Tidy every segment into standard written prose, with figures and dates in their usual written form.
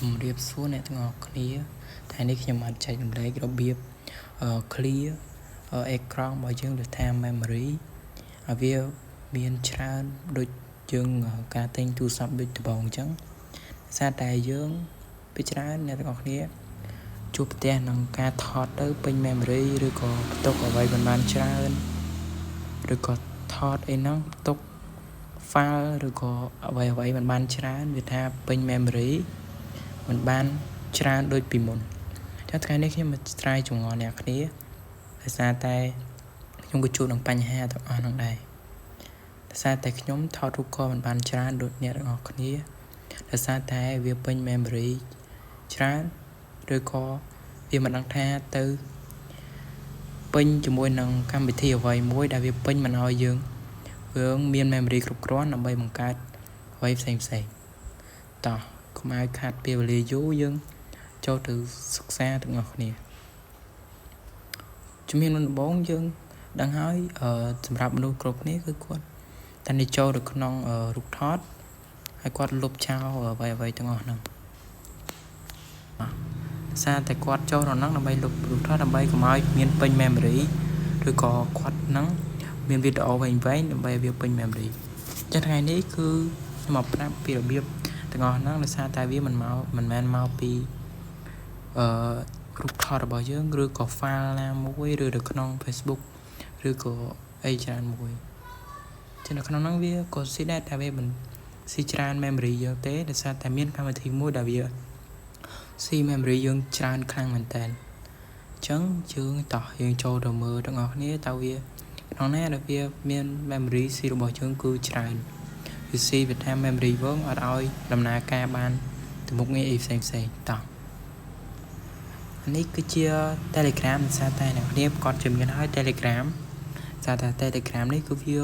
ជំរាបសួរអ្នកទាំងអស់គ្នាថ្ងៃនេះខ្ញុំបានចែករំលែករបៀប clear អេក្រង់របស់យើងឬថា memory ឲ្យវាមានច្រើនដូចយើងការទិញទូរស័ព្ទដូចដំបូងអញ្ចឹងសារតែយើងពីច្រើនអ្នកទាំងអស់គ្នាជួបប្រទះនឹងការថតទៅពេញ memory ឬក៏ផ្ទុកអ្វីមិនបានច្រើនឬក៏ថតអីហ្នឹងផ្ទុក file ឬក៏អ្វីអ្វីមិនបានច្រើនវាថាពេញ memory មិនបានច្រើនដូចពីមុនចឹងថ្ងៃនេះខ្ញុំមកស្រាយចម្ងល់អ្នកគ្នាដោយសារតែខ្ញុំក៏ជួបនឹងបញ្ហាទាំងអស់ហ្នឹងដែរដោយសារតែខ្ញុំថតរូបក៏មិនបានច្រើនដូចអ្នកទាំងអស់គ្នាដោយសារតែវាពេញ memory ច្រើនឬក៏វាមិនដឹងថាទៅពេញជាមួយនឹងកម្មវិធីអ្វីមួយដែលវាពេញមិនឲ្យយើងយើងមាន memory គ្រប់គ្រាន់ដើម្បីបង្កើតអ្វីផ្សេងផ្សេងតោះកុំឲ្យខាតពេលវេលាយូរយើងចូលទៅសិក្សាទាំងអស់គ្នាជំហានដំបូងយើងដឹងហើយសម្រាប់មនុស្សគ្រប់គ្នាគឺគាត់តែនេះចូលទៅក្នុងរូបថតហើយគាត់លុបចោលអ្វីអ្វីទាំងអស់ហ្នឹងសារតែគាត់ចូលក្នុងហ្នឹងដើម្បីលុបរូបថតដើម្បីកុំឲ្យមានពេញ memory ឬក៏គាត់ហ្នឹងមានវីដេអូវែងៗដើម្បីឲ្យវាពេញ memory ចឹងថ្ងៃនេះគឺខ្ញុំមកប្រាប់ពីរបៀបទាំងអស់ហ្នឹងដោយសារតែវាមិនមកមិនមែនមកពីអឺរូបថតរបស់យើងឬក៏ file ណាមួយឬនៅក្នុង Facebook ឬក៏អីច្រើនមួយចឹងនៅក្នុងហ្នឹងវាក៏ស៊ីដែរតែវាមិនស៊ីច្រើន memory យើងទេដោយសារតែមានកម្មវិធីមួយដែលវាស៊ី memory យើងច្រើនខ្លាំងមែនតើអញ្ចឹងយើងតោះយើងចូលទៅមើលទាំងអស់គ្នាតើវាក្នុងណាដែលវាមាន memory ស៊ីរបស់យើងគឺច្រើនវាស៊ីវាថា memory វងអត់ឲ្យដំណើរការបានទៅមុខងារអីផ្សេងផ្សេងតោះនេះគឺជា Telegram ដោយសារតែអ្នកគ្នាគាត់ជំនាញហើយ Telegram សារតែ Telegram នេះគឺវា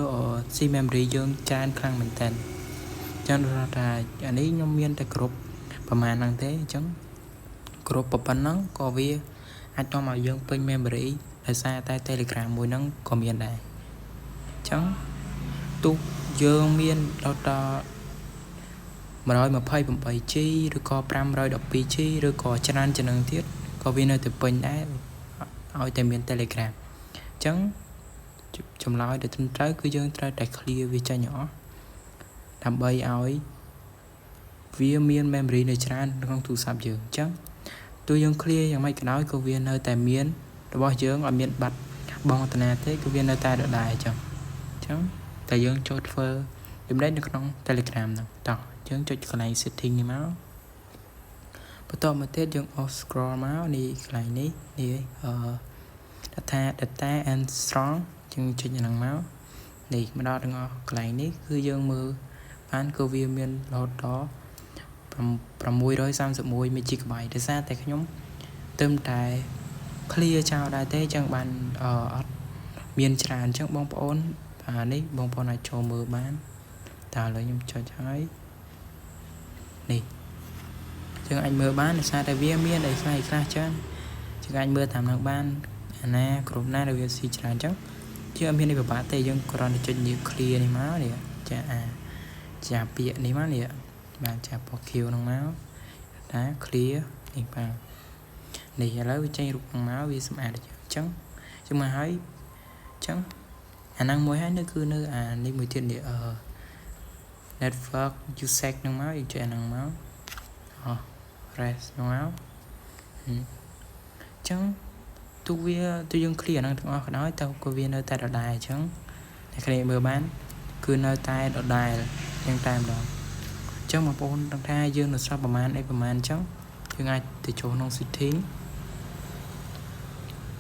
ស៊ី memory យើងច្រើនខ្លាំងមែនតើអញ្ចឹងដូចថាអានេះខ្ញុំមានតែគ្រប់ប្រហែលហ្នឹងទេអញ្ចឹងគ្រប់ប៉ុណ្ណឹងក៏វាអាចនាំឲ្យយើងពេញ memory ដោយសារតែ Telegram មួយហ្នឹងក៏មានដែរអញ្ចឹងទោះយើងមានដល់ដល់ 128G ឬក៏ 512G ឬក៏ច្រើនជាងនឹងទៀតក៏វានៅតែពេញដែរឲ្យតែមាន Telegram អញ្ចឹងចម្លើយដែលត្រឹមត្រូវគឺយើងត្រូវតែ clear វាចេញឲ្យអស់ដើម្បីឲ្យវាមាន memory នៅច្រើនក្នុងទូរស័ព្ទយើងអញ្ចឹងទោះយើង clear យ៉ាងម៉េចក៏ដោយក៏វានៅតែមានរបស់យើងអត់មានបាត់បង់តាណាទេគឺវានៅតែដដែលអញ្ចឹងអញ្ចឹងតែយើងចូលធ្វើចំណេញនៅក្នុង Telegram ហ្នឹងតោះយើងចុចកន្លែង setting នេះមកបន្តមកទៀតយើងអូស scroll មកនេះកន្លែងនេះនេះអឺ data data and storage យើងចុចហ្នឹងមកនេះមកដល់ទាំងអស់កន្លែងនេះគឺយើងមើលបានគឺវាមានរហូតដល់631 MB ដោយសារតែខ្ញុំទើបតែ clear ចោលដែរទេចឹងបានអត់មានច្រើនអញ្ចឹងបងប្អូនអានេះបងប្អូនអាចចូលមើលបានតើឥឡូវខ្ញុំចុចហើយនេះយើងអាចមើលបានដោយសារតែវាមានអីខ្លះខ្លះចឹងយើងអាចមើលតាមនឹងបានអាណាគ្រប់ណាដែលវាស៊ីច្រើនអញ្ចឹងជាអត់មានអីពិបាកទេយើងគ្រាន់តែចុចនេះ clear នេះមកនេះចាអាចាពាក្យនេះមកនេះបាទចាពណ៌ខៀវហ្នឹងមកតា clear នេះបាទនេះឥឡូវវាចេញរូបហ្នឹងមកវាសម្អាតអញ្ចឹងជុំមកហើយអញ្ចឹងអាហ្នឹងមួយហើយនៅគឺនៅអានេះមួយទៀតនេះអឺ network usage ហ្នឹងមកយើងចុចអាហ្នឹងមកអោះ rest ហ្នឹងមកអញ្ចឹងទោះវាទោះយើង clear អាហ្នឹងទាំងអស់ក៏ដោយតើក៏វានៅតែដដែលអញ្ចឹងអ្នកគ្នាមើលបានគឺនៅតែដដែលយ៉ាងតែម្ដងអញ្ចឹងបងប្អូនដឹងថាយើងនៅសល់ប្រហែលអីប្រហែលអញ្ចឹងយើងអាចទៅចូលក្នុង setting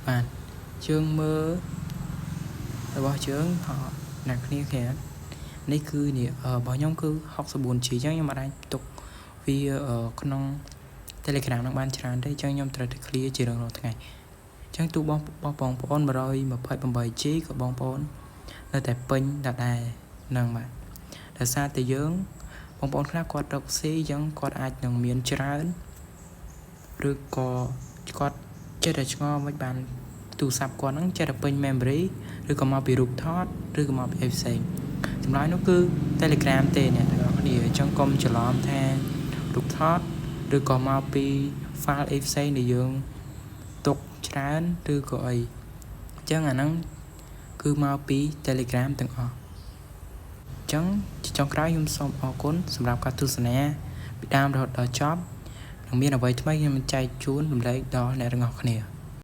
បាទយើងមើលរបស់យើងអ្នកគ្នាគេនេះគឺនេះរបស់ខ្ញុំគឺ 64G អញ្ចឹងខ្ញុំអាចទុកវាក្នុង Telegram នឹងបានច្រើនទេអញ្ចឹងខ្ញុំត្រូវតែ clear ជារៀងរាល់ថ្ងៃអញ្ចឹងទូបងបងប្អូន 128G ក៏បងប្អូននៅតែពេញដដែលហ្នឹងបាទដោយសារតែយើងបងប្អូនខ្លះគាត់រកស៊ីអញ្ចឹងគាត់អាចនឹងមានច្រើនឬក៏គាត់ចេះតែឆ្ងល់មិនបានទូរស័ព្ទគាត់ហ្នឹងចេះតែពេញ memory ឬក៏មកពីរូបថតឬក៏មកពីអីផ្សេងចម្លើយនោះគឺ Telegram ទេអ្នកទាំងអស់គ្នាអញ្ចឹងកុំច្រឡំថារូបថត ឬក៏មកពី file អីផ្សេងដែលយើងទុកច្រើនឬក៏អីអញ្ចឹងអាហ្នឹងគឺមកពី Telegram ទាំងអស់អញ្ចឹងជាចុងក្រោយខ្ញុំសូមអរគុណសម្រាប់ការទស្សនាពីដើមរហូតដល់ចប់នឹងមានអ្វីថ្មីខ្ញុំនឹងចែកជូនរំលែកដល់អ្នកទាំងអស់គ្នា។